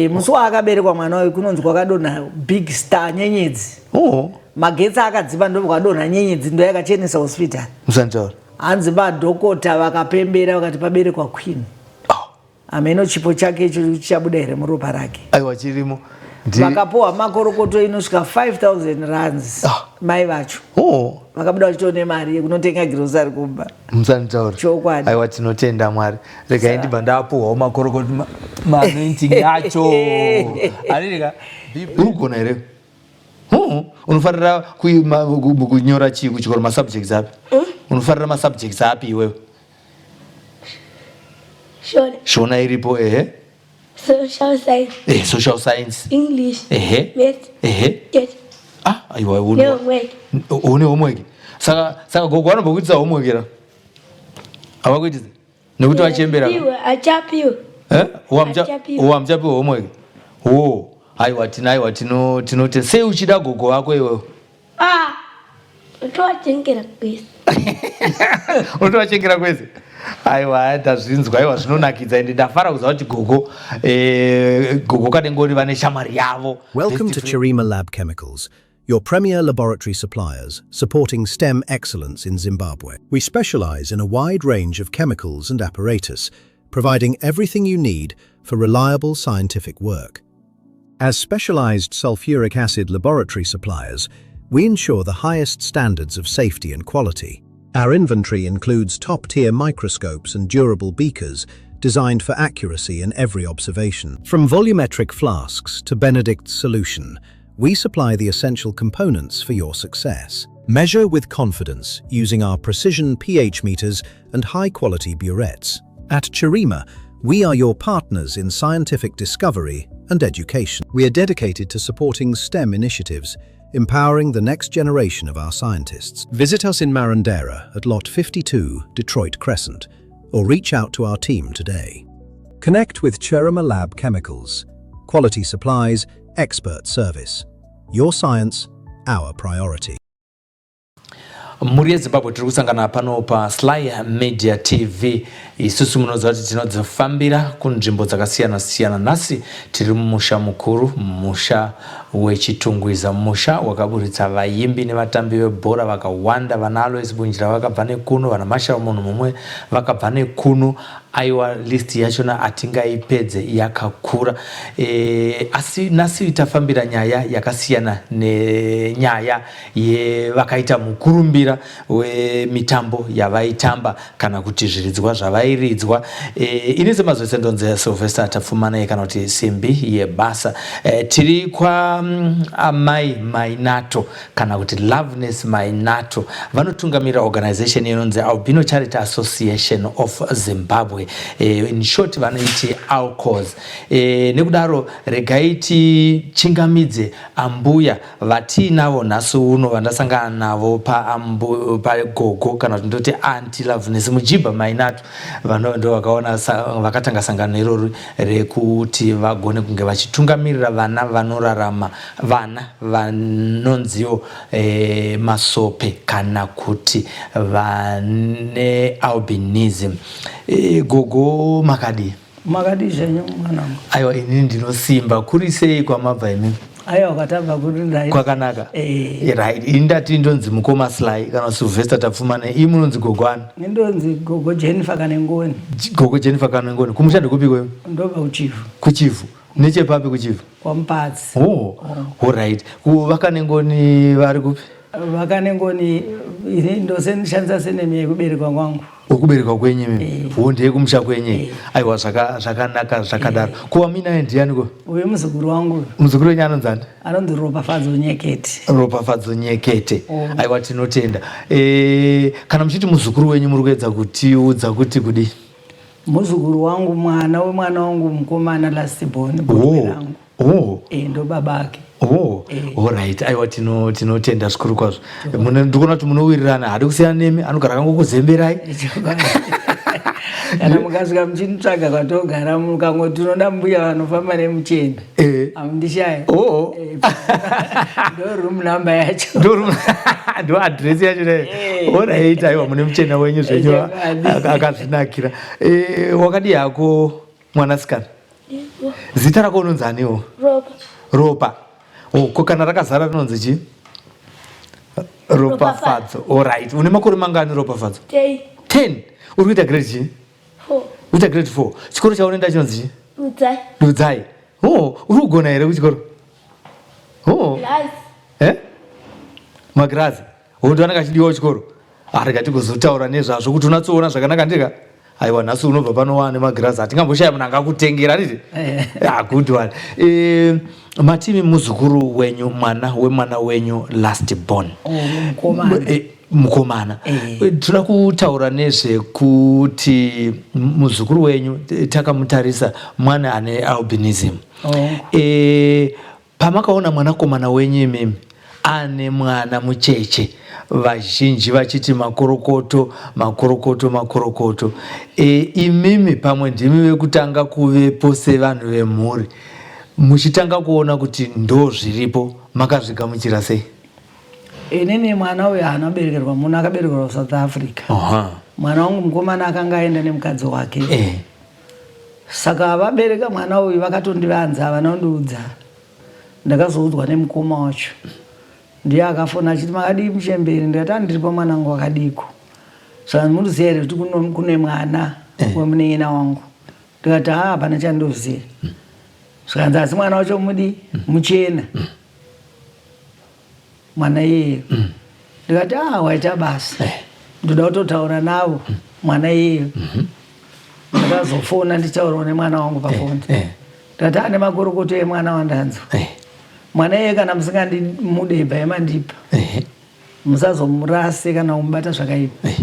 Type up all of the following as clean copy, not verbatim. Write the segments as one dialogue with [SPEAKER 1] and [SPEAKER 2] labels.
[SPEAKER 1] Musi waakaberekwa mwana uyu kunonzi kwakadonha big star, nyenyedzi.
[SPEAKER 2] Oh.
[SPEAKER 1] Magetsi akadzima, ndo kwakadonha nyenyedzi, ndo yakachenesa hospital.
[SPEAKER 2] Musantaura.
[SPEAKER 1] Hanzi madhokota vakapembera vakati paberekwa queen.
[SPEAKER 2] Oh.
[SPEAKER 1] Hameno chipo chake icho chichabuda here muropa rake.
[SPEAKER 2] Aiwa, chirimo.
[SPEAKER 1] Vakapuhwa makorokoto inosvika 5000 rands.
[SPEAKER 2] Ah.
[SPEAKER 1] Mai vacho vakabuda vachitone mari yekunotenga girosari kumba.
[SPEAKER 2] Musanitaura.
[SPEAKER 1] Chokwadi.
[SPEAKER 2] Aiwa, tinotenda Mwari. Regai ndibva ndapuhwawo makorokoto, maanointing yacho aririka. Uri kugona here? Unofarira kunyora chii kuchikoro? Masubjects api unofarira? Masubjects api iwewe?
[SPEAKER 3] Shona.
[SPEAKER 2] Shona iripo, ehe.
[SPEAKER 3] Social science.
[SPEAKER 2] Social science.
[SPEAKER 3] English. Math. Yes.
[SPEAKER 2] Ah, aiwa.
[SPEAKER 3] Nehomework.
[SPEAKER 2] Une homework. Saka gogo vanobva kuitisa homework ra? Havakuitisa nekuti vachembera?
[SPEAKER 3] Achapiwa.
[SPEAKER 2] Eh?
[SPEAKER 3] Hachapiwa.
[SPEAKER 2] Hamuchapiwa homework? O, aiwa, tina aiwa, tinote sei uchida gogo vako iwewe?
[SPEAKER 3] Ah, utovachengera kwese.
[SPEAKER 2] Unotovachengera kwese. Aiwa, ndazvinzwa. Aiwa, zvinonakidza, ende ndafara kuziva kuti gogo Kanengoni vane shamwari yavo.
[SPEAKER 4] Welcome
[SPEAKER 2] Best
[SPEAKER 4] to
[SPEAKER 2] friend.
[SPEAKER 4] Chirima Lab Chemicals, your premier laboratory suppliers supporting STEM excellence in Zimbabwe. We specialize in a wide range of chemicals and apparatus, providing everything you need for reliable scientific work. As specialized sulfuric acid laboratory suppliers, we ensure the highest standards of safety and quality. Our inventory includes top-tier microscopes and durable beakers designed for accuracy in every observation. From volumetric flasks to Benedict's solution, we supply the essential components for your success. Measure with confidence using our precision pH meters and high-quality burettes. At Chirima, we are your partners in scientific discovery and education. We are dedicated to supporting STEM initiatives, empowering the next generation of our scientists. Visit us in Marondera at Lot 52, Detroit Crescent, or reach out to our team today. Connect with Chirima Lab Chemicals. Quality supplies, expert service. Your science, our priority.
[SPEAKER 2] Mhuri yeZimbabwe, tiri kusangana pano paSly Media TV. Isusu munoziva kuti tinodzifambira kunzvimbo dzakasiyana-siyana. Nhasi tiri mumusha mukuru, musha weChitungwiza, musha wakaburitsa vaimbi nevatambi vebhora vakawanda. Vana Alois Bunjira vakabva nekuno, vana Marshal Munhu Mumwe vakabva nekuno. Aiwa, list yachona hatingaipedze, yakakura. Asi nhasi tafambira nyaya yakasiyana nenyaya yevakaita mukurumbira wemitambo yavaitamba kana kuti zviridzwa zvavairidzwa. Ini semazuva ndonzi Sylvester Tapfumanai kana kuti Simbi Yebasa. Tiri kwaamai Mainato kana kuti Loveness Mainato, vanotungamirira organization inonzi Albino Charity Association of Zimbabwe, in short vanoiti ALCOS. Nekudaro regai tichingamidze ambuya vatiinavo nhasi uno, vandasangana navo pagogo kana kuti ndoti Aunty Loveness Mujibha Mainato. Ndo vakaona vakatanga sangano irori rekuti vagone kunge vachitungamirira vana vanorarama, vana vanonziwo masope kana kuti vane albinism. Gogo, makadii?
[SPEAKER 1] Makadii zvenyu, mwanangu?
[SPEAKER 2] Aiwa, inini ndinosimba. Kuri sei kwamabva imimi?
[SPEAKER 1] Aiwa, kwatabva kuri right.
[SPEAKER 2] Kwakanaka.
[SPEAKER 1] Eh.
[SPEAKER 2] Right, ini ndati ndonzi mukoma Sly kana Sylvester Tapfumane. Ii, munonzi gogo ani?
[SPEAKER 1] Ndonzi gogo Jennifer Kanengoni.
[SPEAKER 2] Gogo Jennifer Kanengoni, kumusha ndekupiko imi?
[SPEAKER 1] Ndobva kuChivhu.
[SPEAKER 2] KuChivhu, nechepapi kuChivhu?
[SPEAKER 1] KwaMupadzi.
[SPEAKER 2] Oh, alright. VaKanengoni vari kupi?
[SPEAKER 1] VaKanengoni ini ndosendishandisa surname yekuberekwa kwangu.
[SPEAKER 2] Wekuberekwa kwenyu imi? Wo, ndeyekumusha kwenyu. Aiwa, zvakanaka zvakadaro. Kuva muinaye ndiani ko?
[SPEAKER 1] Uyu muzukuru wangu.
[SPEAKER 2] Muzukuru wenyu anonzani?
[SPEAKER 1] Anonzi Ropafadzo Nyekete.
[SPEAKER 2] Ropafadzo Nyekete. Aiwa, tinotenda. Kana muchiti muzukuru wenyu, muri kuedza kutiudza kuti kudii?
[SPEAKER 1] Muzukuru wangu, mwana wemwana wangu mukomana, last born, gotwe rangu. Ndo baba ake.
[SPEAKER 2] Oh, alright. Aiwa, tinotenda zvikuru kwazvo. Ndikuona kuti munowirirana, hadi kusiyana nemi, anogara akangokuzemberai.
[SPEAKER 1] Kana mukasvika muchinitsvaga kwatogara, mukangoti unoda mbuya vanofamba nemuchena, hamundishaya. Ndo room number yacho.
[SPEAKER 2] Ndo address yacho ne. Alright, aiwa, mune muchena wenyu zvenyu, akazvinakira. Wakadii hako, mwanasikana? Zita rako unonzi aniwo?
[SPEAKER 3] Ropa.
[SPEAKER 2] Ropa. Oh, ko kana rakazara rinonzi chii? Ropafadzo. Alright. Une makore mangani Ropafadzo?
[SPEAKER 3] 10.
[SPEAKER 2] 10. Uri kuita grade chii?
[SPEAKER 3] 4.
[SPEAKER 2] Kuita grade 4. Chikoro chaunoenda chinonzi chii?
[SPEAKER 3] Dudzai.
[SPEAKER 2] Dudzai. Oh, uri kugona here kuchikoro? Oh.
[SPEAKER 3] Glass.
[SPEAKER 2] Eh? Magirazi. Hondo anenge achidiwa kuchikoro. Ah, rega tigozotaura nezvazvo kuti unatsoona zvakanaka ndika. Aiwa nhasi unobva pano wane magirazi hatingamboshaya munhu angakutengera handiti?
[SPEAKER 1] Eh.
[SPEAKER 2] Ah, good one. Eh, matimi muzukuru wenyu mwana wemwana wenyu last born.
[SPEAKER 1] Oh, mukomana.
[SPEAKER 2] Eh, mukomana.
[SPEAKER 1] Eh.
[SPEAKER 2] Eh, Toda kutaura nezvekuti muzukuru wenyu takamutarisa mwana ane albinism.
[SPEAKER 1] Oh.
[SPEAKER 2] E, pamakaona mwanakomana wenyu imimi ane mwana mucheche vazhinji vachiti makorokoto makorokoto makorokoto e, imimi pamwe ndimi vekutanga kuvepo sevanhu vemhuri muchitanga kuona kuti ndo zviripo makazvigamuchira sei?
[SPEAKER 1] Inini mwana uyu haana kuberekerwa muno, akaberekerwa kuSouth Africa.
[SPEAKER 2] Aha.
[SPEAKER 1] Mwana wangu mukomana akanga aenda nemukadzi wake.
[SPEAKER 2] Eh.
[SPEAKER 1] Saka vabereka mwana uyu vakatondivanza, havana kundiudza. Ndakazoudzwa nemukoma wacho. Ndiye akafona achiti makadii muchembere, ndikati andiripo mwanangu wakadiko. Saka munoziva here kuti kune mwana
[SPEAKER 2] Eh.
[SPEAKER 1] wemunin'ina wangu? Ndikati haa hapana chandoziva. Zvikanzi asi mwana wacho mudi muchena. Mwana iyeye. Ndikati ah waita basa.
[SPEAKER 2] Eh.
[SPEAKER 1] Ndoda kutotaura navo mwana iyeye. Ndakazofona ndichitaurawo nemwana wangu pafoni.
[SPEAKER 2] Eh.
[SPEAKER 1] Ndikati ane makorokoto emwana wandanzwa.
[SPEAKER 2] Eh.
[SPEAKER 1] Mwana iyeye kana musingandimude ibvai mandipa.
[SPEAKER 2] Eh.
[SPEAKER 1] Musazomurase kana kumubata zvakaipa.
[SPEAKER 2] Eh.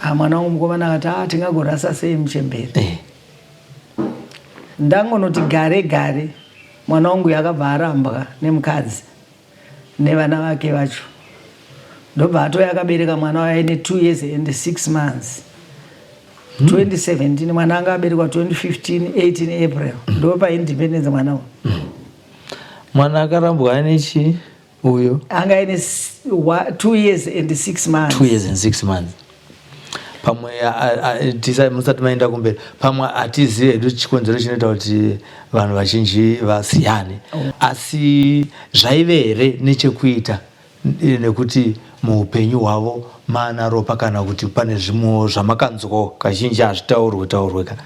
[SPEAKER 1] Ah, mwana wangu mukomana akati ah tingagorasa sei muchembere.
[SPEAKER 2] Eh.
[SPEAKER 1] Ndangonoti gare gare mwana wangu uyu akabva arambwa nemukadzi nevana vake vacho. Ndobva atouya akabereka mwana waye aine 2 years and 6 months. 2017 mwana anga aberekwa 2015 18 April ndo paindependence mwana uyu.
[SPEAKER 2] Mwana akarambwa ane chii uyo?
[SPEAKER 1] Anga aine 2 years and 6 months.
[SPEAKER 2] 2 years and 6 months. Pamwe musati maenda kumberi, pamwe hatizivi hedu chikonzero chinoita kuti vanhu vazhinji vasiyane. Asi zvaive here nechekuita nekuti muupenyu hwavo maana ropa kana kuti pane zvimwewo zvamakanzwawo kazhinji hazvitaurwe taurwe ka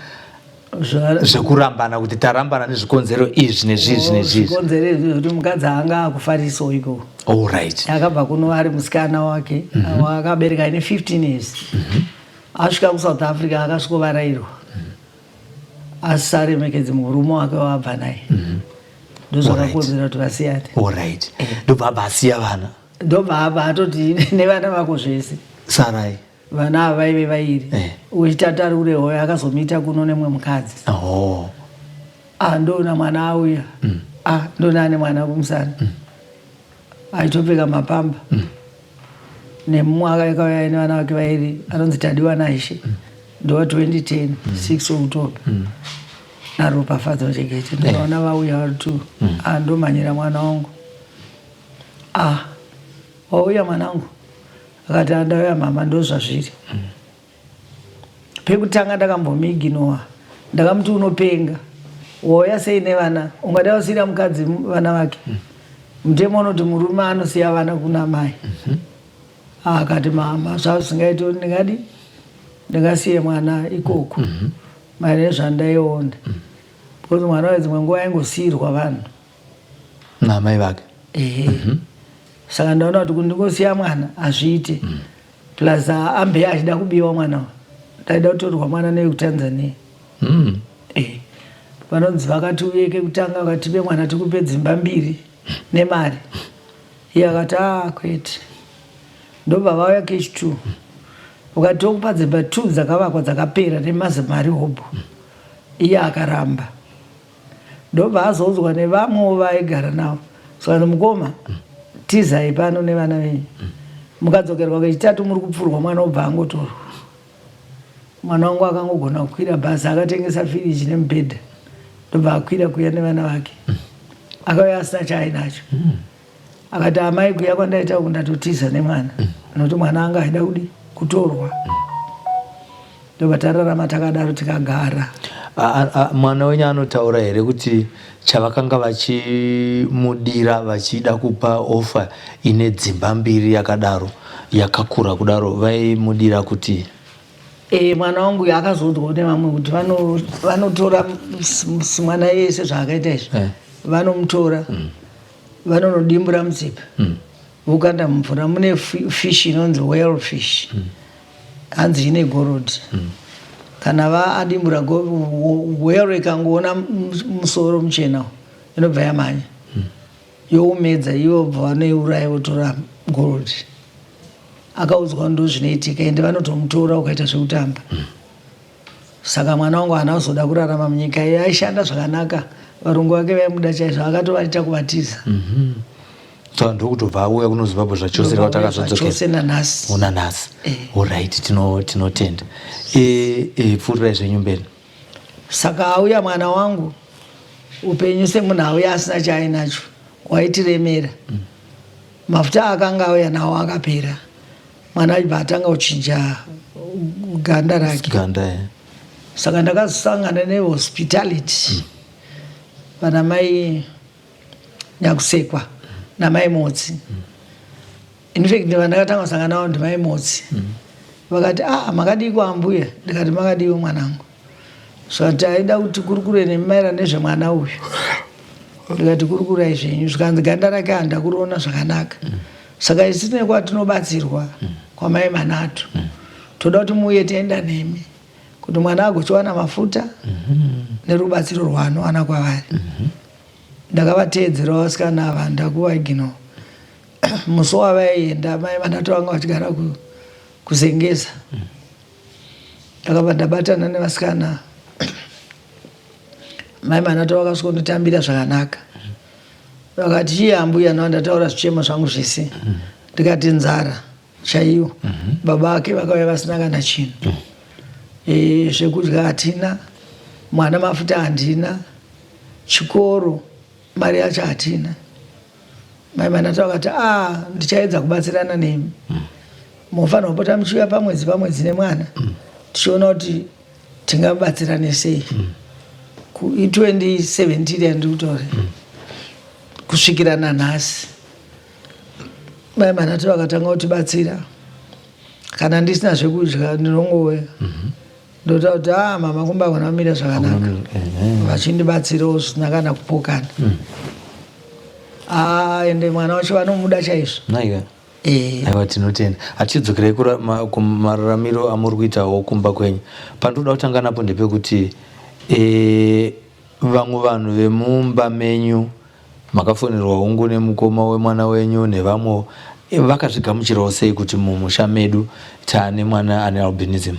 [SPEAKER 2] zvekurambana kuti tarambana nezvikonzero izvi nezvizvi nezvizvi.
[SPEAKER 1] Zvikonzero izvi zvekuti mukadzi anga akufarisawo ikoko.
[SPEAKER 2] All right.
[SPEAKER 1] Akabva kuno ari musikana wake wakabereka aine 15 years. Asvika kuSouth Africa akasvikovarairwa. Asisaremekedzi murume wake waabva naye. Ndozvakakonzera kuti vasiyane.
[SPEAKER 2] All right. Ndobva abva asiya vana.
[SPEAKER 1] Ndobva abva atoti nevana vako zvese.
[SPEAKER 2] Sarai.
[SPEAKER 1] Vana ava vaive vairi.
[SPEAKER 2] Eh.
[SPEAKER 1] Wechitatu ari kurehoyo akazomuita kuno nemumwe mukadzi.
[SPEAKER 2] Oh.
[SPEAKER 1] Ah, ndoona mwana auya. Ah, ndoona ane mwana kumusana. Aitopfeka mapamba. Nemumwe akauya aine vana vake vairi anonzi Tadiwa naIshe. Ndova 2010 6 October. NaRopafadzo Chekete. Ndikaona vauya vari two. Ah, ndomhanyira mwana wangu. Ah, wauya mwanangu. Akati andauya mama ndozvazviri. Pekutanga ndakambomuiginowa. Ndakamuti unopenga. Wauya sei nevana? Ungada kusiira mukadzi vana vake. Mutemo unoti murume anosiya vana kuna mai. Akati mama zvazvisingaiti kuti ndingadi ndingasiye mwana ikoko. Maererano nezvandaiona. Because mwana uyu dzimwe nguva aingosiirwa vanhu.
[SPEAKER 2] Naamai vake.
[SPEAKER 1] Ehe. Saka ndaona kuti kundingosiya mwana hazviite. Plus ambe achida kubiwa mwana uyu. Ndaida kutorwa mwana nekuTanzania. Eh. Vanonzi vakati uye kekutanga vakatipe mwana tikupe dzimba mbiri nemari. Iye akati ah kwete. Ndobva vauya kechi 2. Ukati tokupa dzimba 2 dzakavakwa dzakapera nemazimari hobho. Iye akaramba. Ndobva azoudzwa nevamwewo vaaigara navo. Saka mukoma tizai pano nevana venyu. Mukadzokerwa kechitatu muri kupfurwa mwana obva angotorwa. Mwana wangu akangogona kukwira bhazi akatengesa firiji nemubhedha. Ndobva akwira kuya nevana vake. Akauya asina chaainacho. Akati amai kuya kwandaita uku ndatotiza nemwana. Nokuti mwana anga aida kudi kutorwa. Ndobva tararama takadaro tikagara.
[SPEAKER 2] Mwana wenyu anotaura here kuti chavakanga vachimudira vachida kupa ofa ine dzimba mbiri yakadaro yakakura kudaro vaimudira kuti
[SPEAKER 1] E, mwana wangu uyu akazoudzwa nevamwe kuti vanotora mwana yese zvaakaita izvi eh. Vanomutora vanonodimbura mutsipa vokanda mumvura mune fish inonzi whale fish hanzi ine gorodhi. Kana vaadimbura whale ikangoona musoro muchena inobva yamhanya youmedza, ivo bva vanoiuraya votora gorodhi. Akaudzwa ndo zvinoitika, ende vanotomutora ukaita zvekutamba. Saka mwana wangu haana kuzoda kurarama munyika iyi. Aishanda zvakanaka, varungu vake vaimuda chaizvo, akatovaita kuvatiza.
[SPEAKER 2] Saka ndokutobva auya kuno Zimbabwe zvachose
[SPEAKER 1] kuti akazodzokera nanhasi.
[SPEAKER 2] Una nhasi. Alright, tinotenda. Pfuurirai zvenyu mberi.
[SPEAKER 1] Saka auya mwana wangu, upenyu semunhu auya asina chaainacho waitiremera. Mafuta akanga auya nawo akapera, mwana achibva atanga kuchinja ganda rake.
[SPEAKER 2] Ganda.
[SPEAKER 1] Saka ndakazosangana nehospitality, vana mai Nyakusekwa namai Motsi. In fact, vandakatanga kusangana navo ndimai Motsi. Vakati, "Ah, makadii kuambuya?" Ndikati, "Makadiwo mwanangu." Zvikati, "Aida kuti kurukure nemi maererano nezvemwana uyu." Ndikati, "Kurukurai zvenyu." Zvikanzi, "Ganda rake handa kuriona zvakanaka. Saka isu tine kwatinobatsirwa kwamai Manatu, toda kuti muuye tienda nemi kuti mwana agochiwana mafuta nerubatsiro rwaanowana kwavari." Ndakavateedzerawo vasikana ava, ndakuvaigino musi wavaienda. Mai Manatu vanga vachigara kuZengeza. Ndakabva ndabatana nevasikana. Mai Manatu vakasvika kunditambira zvakanaka. Vakati, "Chii ambuya?" Nao ndataura zvichemo zvangu zvese. Ndikati, "Nzara chaiyo. Baba vake vakauya vasina kana chinhu. Zvekudya hatina, mwana mafuta handina, chikoro mari yacho hatina." Mai Manata vakati, "A, ndichaedza kubatsirana nemi. Munofanira kupota muchiuya pamwedzi pamwedzi nemwana, tichiona kuti tingabatsirane sei." I2017 yandiri kutaura, kusvikira nanhasi mai Manata vakatanga kutibatsira. Kana ndisina zvekudya ndinongouya, ndotaura kuti, "A mama, kumba hakuna kumira zvakanaka." Vachindibatsirawo zvisina kana kupokana. A, ende mwana wacho vanomuda chaizvo.
[SPEAKER 2] Naiwa. Aiwa, tinotenda. Hatidzokerei kumararamiro amuri kuitawo kumba kwenyu. Pandinoda kutanga napo ndepekuti vamwe vanhu vemumba menyu makafonerwa hungu nemukoma wemwana wenyu nevamwewo, vakazvigamuchirawo sei kuti mumusha medu taane mwana ane albinism?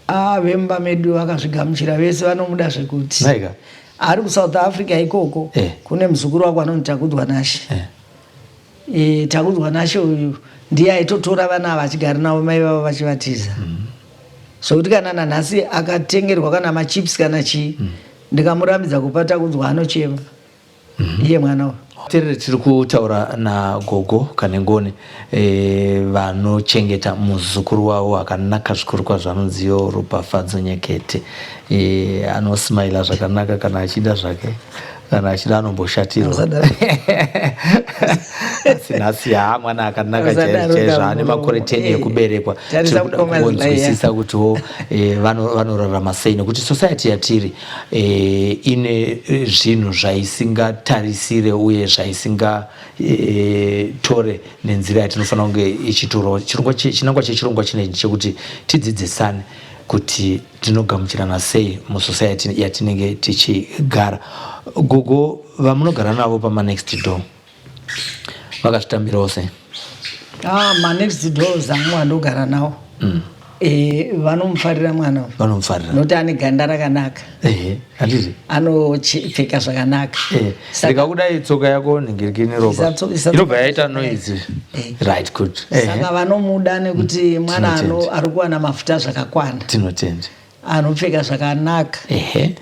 [SPEAKER 1] A, vemumba medu vakazvigamuchira vese, vanomuda zvekuti.
[SPEAKER 2] Naika.
[SPEAKER 1] Ari kuSouth Africa ikoko. Kune muzukuru wako anonzi Takudzwa Nashe. Takudzwa Nashe uyu ndiye aitotora vana ava achigara navo mai vavo vachivatiza, zvokuti kana nanhasi akatengerwa kana machips kana chii, ndikamurambidza kupa Takudzwa anochema iye mwana uyu.
[SPEAKER 2] Terere, tiri kutaura nagogo Kanengoni, vanochengeta muzukuru wavo akanaka zvikuru kwazvo anonziyo Ropafadzo Nyekete. Anosmaila zvakanaka kana achida zvake, kana achida anomboshatirwa.
[SPEAKER 1] Usadaro.
[SPEAKER 2] Asi nhasi haa, mwana akanaka chaizvo.
[SPEAKER 1] Usadaro.
[SPEAKER 2] Chaizvo, ane makore 10 ekuberekwa.
[SPEAKER 1] Tarisa
[SPEAKER 2] Tiri kuda
[SPEAKER 1] mukoma Zilaya.
[SPEAKER 2] kunzwisisa kutiwo vanorarama sei, nekuti society yatiri ine zvinhu zvaisingatarisire uye zvaisinga tore nenzira yatinofanira kunge ichitorawo. Chinangwa chechirongwa chinechi chekuti tidzidzisane kuti tinogamuchirana sei musociety yatinenge tichigara. Gogo, vamunogara navo pamanext door vakazvitambirawo sei?
[SPEAKER 1] Ah, manext doors angu andogara nawo vanomufarira mwana uyu.
[SPEAKER 2] Vanomufarira.
[SPEAKER 1] Nokuti ane ganda rakanaka.
[SPEAKER 2] Ehe, handiti?
[SPEAKER 1] Anopfeka zvakanaka.
[SPEAKER 2] Ndikakudai tsoka yako ningirikini ropa inobva yaita noise. Right, good.
[SPEAKER 1] Saka vanomuda nekuti mwana ari kuwana mafuta zvakakwana.
[SPEAKER 2] Tinotenda.
[SPEAKER 1] Anopfeka zvakanaka.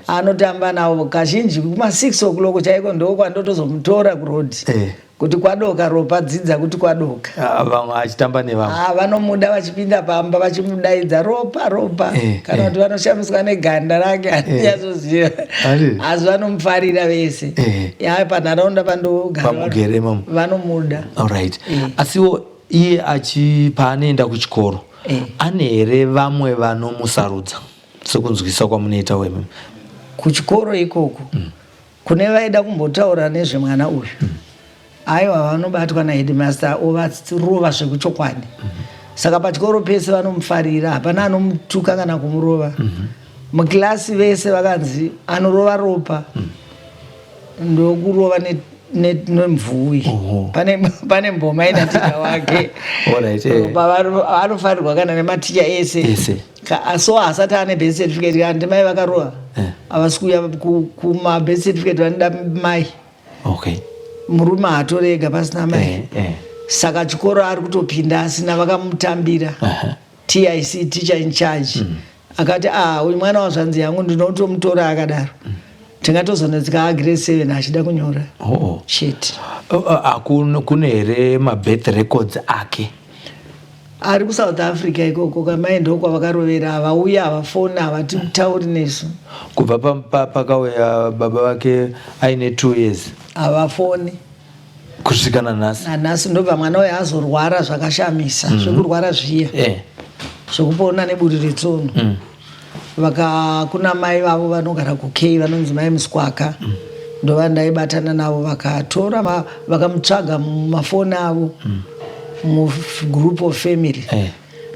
[SPEAKER 1] Anotamba navo kazhinji kuma6 o'clock chaiko ndokwandotozomutora kurodhi. Kuti kwadoka Ropa dzidza kuti kwadoka.
[SPEAKER 2] Ah, vamwe achitamba nevamwe.
[SPEAKER 1] Ah, vanomuda vachipinda pamba vachimudaidza Ropa Ropa
[SPEAKER 2] eh,
[SPEAKER 1] kana
[SPEAKER 2] eh.
[SPEAKER 1] kuti vanoshamiswa neganda rake handinyatsoziva
[SPEAKER 2] Ari.
[SPEAKER 1] asi vanomufarira vese
[SPEAKER 2] Eh.
[SPEAKER 1] Ya, panharaunda pandogara
[SPEAKER 2] Pamugere imomo.
[SPEAKER 1] vanomuda
[SPEAKER 2] Alright.
[SPEAKER 1] Eh.
[SPEAKER 2] Asiwo iye achi paanoenda kuchikoro
[SPEAKER 1] Eh.
[SPEAKER 2] ane here vamwe vanomusarudza sekunzwisa kwamunoita wemi?
[SPEAKER 1] Kuchikoro ikoko Kune vaida kumbotaura nezvemwana uyu aiwa vanobatwa naheadmaster ovarova zvekuchokwadi saka pachikoro pese vanomufarira hapana anomutuka kana kumurova mukilasi vese vakanzi anorova ropa ndokurova nemvuwi pane, pane mboma ina ticha wake
[SPEAKER 2] Alright, eh.
[SPEAKER 1] Ropa vanofarirwa kana nematicha ese
[SPEAKER 2] Ese.
[SPEAKER 1] So haasati ane birth certificate kana ndimai vakaroha
[SPEAKER 2] eh.
[SPEAKER 1] havasi kuuya kuma birth certificate vanoda mai
[SPEAKER 2] okay.
[SPEAKER 1] Murume haatore ega pasina mai
[SPEAKER 2] eh, eh.
[SPEAKER 1] Saka chikoro ari kutopinda asina vakamutambira
[SPEAKER 2] uh -huh.
[SPEAKER 1] Tic teacher in charge Akati ah uyu mwana wazvanzi yangu ndinotomutora akadaro Tingatozonetseka agrade 7 achida kunyora
[SPEAKER 2] oh.
[SPEAKER 1] Chete.
[SPEAKER 2] Oh, kune here mabirth records ake?
[SPEAKER 1] Ari kuSouth Africa ikoko kamai ndokwavakarovera havauya havafoni havatitauri nesu.
[SPEAKER 2] Kubva pakauya baba vake aine 2 years
[SPEAKER 1] havafoni
[SPEAKER 2] kusvika nanhasi.
[SPEAKER 1] Nanhasi ndobva mwana uyo azorwara zvakashamisa zvekurwara zviya zvekupona neburi retsono Vaka kuna mai vavo vanogara kuK vanonzi mai Muswaka ndovandaibatana navo vakatora vakamutsvaga mumafoni avo mugroup of family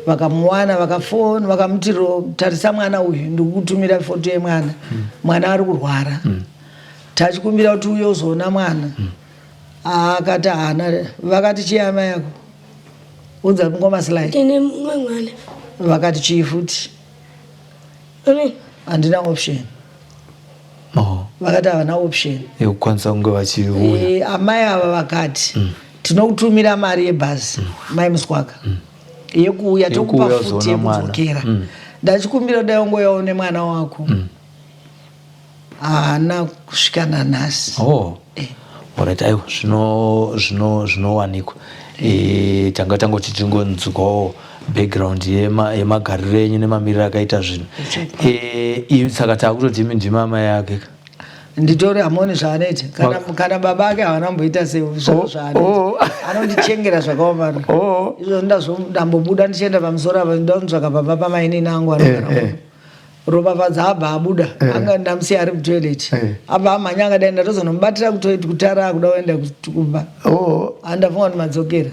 [SPEAKER 1] Vakamuwana vakafoni vakamuti tarisa mwana uyu ndikukutumira foto yemwana Mwana ari kurwara Tachikumbira kuti uye uzoona mwana Akati haana. Vakati chii amai yako udza mukoma Sly.
[SPEAKER 3] Ndine mumwe mwana.
[SPEAKER 1] Vakati chii futi?
[SPEAKER 3] Amen.
[SPEAKER 1] Handina option.
[SPEAKER 2] Oh.
[SPEAKER 1] Vakati havana option
[SPEAKER 2] yekukwanisa kunge vachiuya.
[SPEAKER 1] Amai ava vakati tinokutumira mari yebhazi mai Muswaka yekuuya tokupa
[SPEAKER 2] Yekuuya
[SPEAKER 1] futi
[SPEAKER 2] uzoona mwana.
[SPEAKER 1] yekudzokera. Ndachikumbira dai ungouyawo nemwana wako. Haana kusvika nanhasi.
[SPEAKER 2] Oh. Alright, aiwa zvino zvino zvinowanikwa. Eh, tanga tangoti tingonzwawo background yema yemagariro enyu nemamiriro akaita zvinhu. Eh, saka takutoti imi ndimi amai ake ka.
[SPEAKER 1] Nditori hamuoni zvaanoita kana, kana baba ake havana kumboita
[SPEAKER 2] Oh,
[SPEAKER 1] sezvaanoita
[SPEAKER 2] oh.
[SPEAKER 1] Anondichengera zvakaomana
[SPEAKER 2] Oh.
[SPEAKER 1] Izvo ndambobuda ndichienda pamusoro apa ndonzvaka baba pamainini angu anogara Ropafadza abva abuda
[SPEAKER 2] eh.
[SPEAKER 1] Anga ndamusiya ari mutoilet
[SPEAKER 2] eh.
[SPEAKER 1] Abva amhanya angadai ndatozonomubatira kutoilet kutara akuda kuenda kumba
[SPEAKER 2] oh.
[SPEAKER 1] Andafunga kuti madzokera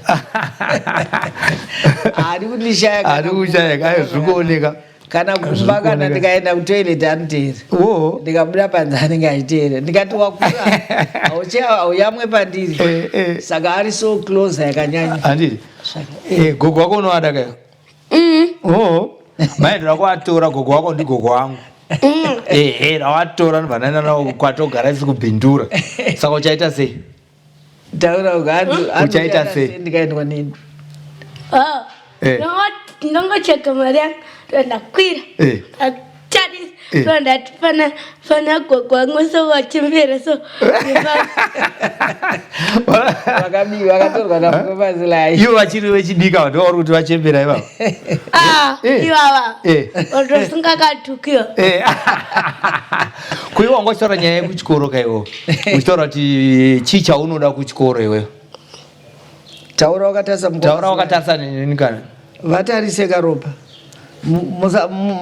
[SPEAKER 1] haadi kundishaya
[SPEAKER 2] haadi kushaya ayo zviri kuoneka
[SPEAKER 1] Kana kumba kana ndikaenda kutoilet anoteera
[SPEAKER 2] oh.
[SPEAKER 1] Ndikabuda panze anenge achiteera ndikati wakura hauyamwe pandiri
[SPEAKER 2] eh,
[SPEAKER 1] Saka ari so close yakanyanya
[SPEAKER 2] handiti gogo wako unovada kayo Oh. Mai ndoda kuvatora gogo wako ndigogo wangu. Ehe, ndawatora ndobva ndaenda nawo kwatogara isi kubhindura. Saka uchaita sei?
[SPEAKER 1] Taura
[SPEAKER 2] Uchaita sei?
[SPEAKER 1] Ndikaendwa neni.
[SPEAKER 3] Oh.
[SPEAKER 2] Eh.
[SPEAKER 3] Ndongocheka mari yangu ndokwira.
[SPEAKER 2] Eh.
[SPEAKER 3] Tarisa
[SPEAKER 2] Eh.
[SPEAKER 3] so ndati pana pana gogo wangu so wachembera so
[SPEAKER 1] Vakabiwa vakatorwa naMukomazilai.
[SPEAKER 2] Ivo vachiri vechidiki ava ndovauri kuti vachembera ivava.
[SPEAKER 3] Ah,
[SPEAKER 2] Eh.
[SPEAKER 3] ivava
[SPEAKER 2] Eh.
[SPEAKER 3] watosingakatukiwa
[SPEAKER 2] Eh. Ko iwe wanga uchitaura nyaya yekuchikoro ka iwewe? Uchitaura kuti chii chaunoda kuchikoro iwewe?
[SPEAKER 1] Taura wakatarisa mukoma.
[SPEAKER 2] Taura wakatarisa neni kana.
[SPEAKER 1] Vatarise karopa.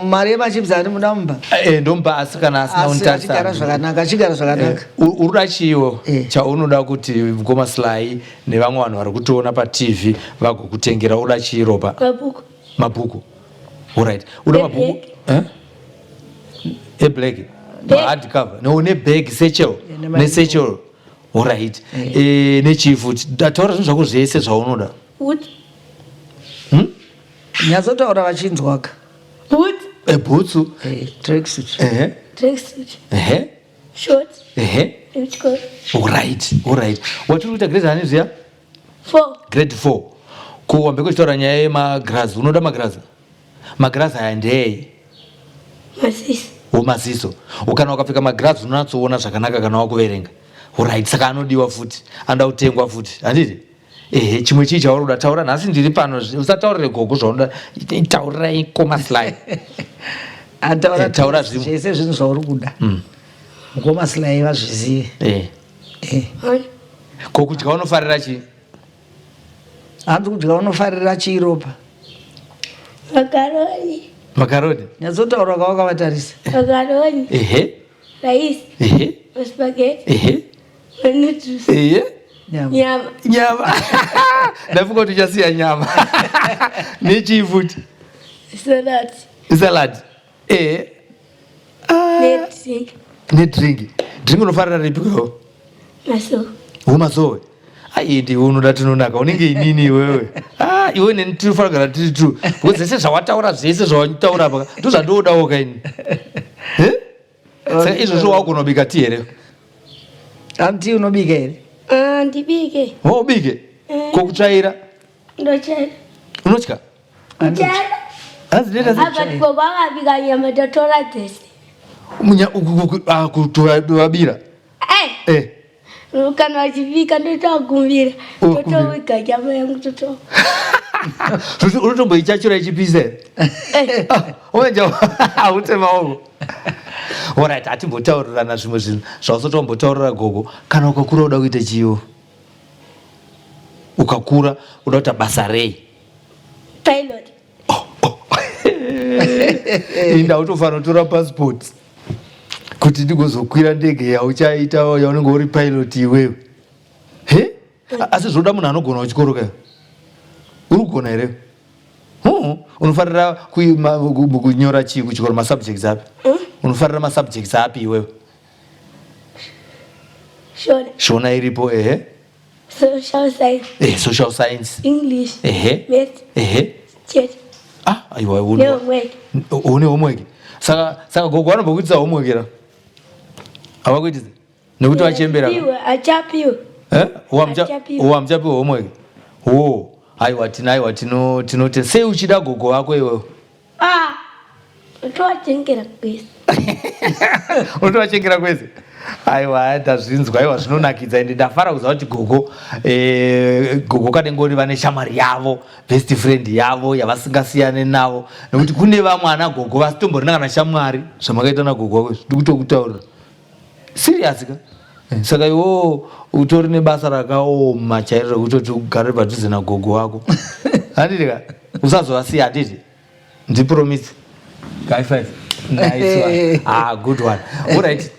[SPEAKER 1] Mari yemachips ani muda mumba?
[SPEAKER 2] Eh, ndomupa asi kana asina
[SPEAKER 1] Asi
[SPEAKER 2] unitarisa.
[SPEAKER 1] achigara zvakanaka, achigara zvakanaka.
[SPEAKER 2] Uri kuda chiiwo
[SPEAKER 1] Eh.
[SPEAKER 2] chaunoda kuti mukoma Sly nevamwe vanhu vari kutiona paTV vagokutengera uda chii ropa?
[SPEAKER 3] Mabhuku.
[SPEAKER 2] Mabhuku. Alright. Uda mabhuku?
[SPEAKER 3] Eblack.
[SPEAKER 2] Eh? Eblack. Hard cover. No, ne bag satchel.
[SPEAKER 1] Nema-
[SPEAKER 2] Ne satchel. Alright. Eh, nechii futi? Taura zvinhu zvako zvese zvaunoda.
[SPEAKER 3] Boots.
[SPEAKER 1] Nyatsotaura vachinzwaka.
[SPEAKER 3] Boots.
[SPEAKER 2] Eh, bhutsu.
[SPEAKER 1] Eh, tracksuit.
[SPEAKER 2] Ehe.
[SPEAKER 3] Tracksuit.
[SPEAKER 2] Ehe.
[SPEAKER 3] Shorts.
[SPEAKER 2] Ehe.
[SPEAKER 3] Echikoro.
[SPEAKER 2] Alright. Alright. Watiri kuita grade ani zviya?
[SPEAKER 3] 4.
[SPEAKER 2] Grade 4. Ko wambe kuchitaura nyaya yemagirazi. Unoda magirazi? Magirazi aya ndeyei?
[SPEAKER 3] Maziso.
[SPEAKER 2] Maziso. Kana ukapfeka magirazi unonatsoona zvakanaka kana wakuverenga. Alright, saka anodiwa futi, anoda kutengwa futi, handiti? Ehe, chimwe chii chauri kuda? Taura nhasi ndiri pano, usataurire gogo zvaunoda, taurirai mukoma Sly.
[SPEAKER 1] Ataura. Taura zvimwe. Zvese zvinhu zvauri kuda, mukoma Sly vazvizive.
[SPEAKER 2] Ko kudya unofarira chii?
[SPEAKER 1] Hanzi kudya unofarira chii, Ropa?
[SPEAKER 3] Makaroni.
[SPEAKER 2] Makaroni.
[SPEAKER 1] Nyatsotaura kawakavatarisa.
[SPEAKER 3] Makaroni. Rice. Spaghetti. Noodles. Nyama.
[SPEAKER 2] Nyama. Ndafunga kuti uchasiya nyama. Nechii futi?
[SPEAKER 3] Salad.
[SPEAKER 2] Salad. Ehe.
[SPEAKER 3] Nedrink.
[SPEAKER 2] Nedrink. Drink unofarira ripi kwewo?
[SPEAKER 3] Masowe.
[SPEAKER 2] Umasowe. Ai, ndiwe unoda tinonaka, unenge inini iwewe. Ah, iwe neni tinofanira kugara tiri two. Because zvese zvawataura, zvese zvawataura apa ndozvandoodawo kaini. Eh? Saka izvozvo wagona kubika tii here?
[SPEAKER 1] Hanti unobika here?
[SPEAKER 3] Ah, ndibike.
[SPEAKER 2] Waubike? Ko kutsvaira?
[SPEAKER 3] Ndochaira.
[SPEAKER 2] Unotya?
[SPEAKER 3] Kuchaira.
[SPEAKER 2] Hanzi ndoita
[SPEAKER 3] sei? Apa gogo akabika nyama, totora dzese.
[SPEAKER 2] Munya ah, kutovabira.
[SPEAKER 3] Eh. Eh. Kana vachibika ndotovakumbira.
[SPEAKER 2] Oh,
[SPEAKER 3] Totoviga nyama yangu toto.
[SPEAKER 2] Unotomboichachura ichipisa here?
[SPEAKER 3] Eh.
[SPEAKER 2] Oenja haute maoko. Alright, hatimbotaurirana zvimwe zvinhu zvausati wambotaurira gogo. Kana ukakura uda kuita chiyo? Ukakura uda kuita basa rei?
[SPEAKER 3] Pilot.
[SPEAKER 2] Inda utofanira kutora passport kuti ndigozokwira ndege yauchaita yaunenge uri pilot iwewe. He? Asi zvoda munhu anogona kuchikoro kayo. Uri kugona here? Unofarira kunyora chii kuchikoro, masubjects api? Unofarira masubjects api iwewe?
[SPEAKER 3] Shona.
[SPEAKER 2] Shona iripo, ehe.
[SPEAKER 3] Social science.
[SPEAKER 2] Social science.
[SPEAKER 3] English. Math. Chete.
[SPEAKER 2] Ah, aiwa,
[SPEAKER 3] Nehomework.
[SPEAKER 2] Une homework. Saka gogo vanombokuitisa homework here? Havakuitisi? Nekuti vachembera.
[SPEAKER 3] Achapiwe, achapiwe.
[SPEAKER 2] Eh?
[SPEAKER 3] Achapiwa.
[SPEAKER 2] Wamuchapiwa homework. Oh, aiwa tina aiwa tino tinote sei uchida gogo vako iwewe?
[SPEAKER 3] Ah. Utovachengera kwese.
[SPEAKER 2] Unotovachengera kwese. Aiwa, ndazvinzwa, aiwa zvinonakidza ende ndafara kuziva kuti gogo gogo Kanengoni vane shamwari yavo, best friend yavo yavasingasiyane navo, nekuti kune vamwe ana gogo vasitomborina kana shamwari zvamakaita nagogo wako izvi, ndikutokutaurira serious ka. Saka iwewo utori nebasa rakaoma chairo rekutoti ugare padhuze nagogo wako, handiti ka? Usazovasiya, handiti? Ndipromise. High five. Nice one. Ah, good one. Alright.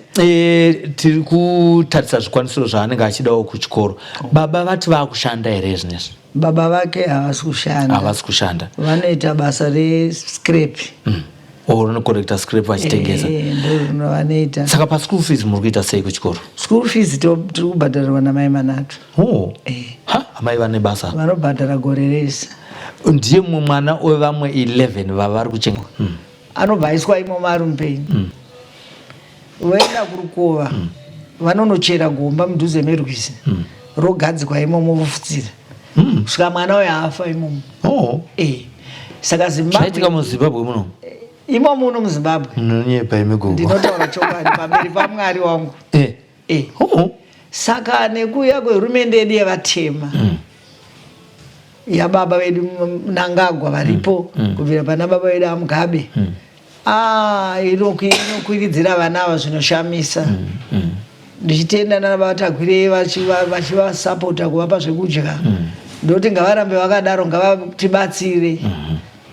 [SPEAKER 2] Tiri kutarisa zvikwanisiro zvaanenge achidawo kuchikoro. Baba vati vakushanda here zvinezvi?
[SPEAKER 1] Baba vake havasi kushanda.
[SPEAKER 2] Havasi kushanda.
[SPEAKER 1] Vanoita basa rescrap.
[SPEAKER 2] Or unocollecta scrap vachitengesa.
[SPEAKER 1] Ndo vanoita.
[SPEAKER 2] Saka paschool fees muri kuita sei kuchikoro?
[SPEAKER 1] School fees tiri kubhadharirwa namai Manato.
[SPEAKER 2] Oh. Ha, amai vane basa.
[SPEAKER 1] Vanobhadhara gore rese.
[SPEAKER 2] Ndiye mumwe mwana wevamwe 11 vavari kuchenga.
[SPEAKER 1] Anobva aiswa imomo ari mupenyu. Voenda kurukova, vanonochera gomba mudhuze merwizi, rogadzikwa imomo, vofutsira kusvika mwana uyo afa imomo. Saka Zimbabwe
[SPEAKER 2] Zvaitika muZimbabwe muno?
[SPEAKER 1] Imo muno muZimbabwe.
[SPEAKER 2] Munonyepa imi gogo.
[SPEAKER 1] Ndinotaura chokwadi pamberi paMwari wangu. Saka nekuuya kwehurumende yedu yevatema, yababa vedu Mnangagwa varipo, kubvira pana baba vedu aMugabe, ah, inokwiridzira vana ava zvinoshamisa. Ndichitenda nana baba Tagwirei vachivasapota kuvapa zvekudya. Ndoti ngavarambe vakadaro, ngavatibatsire,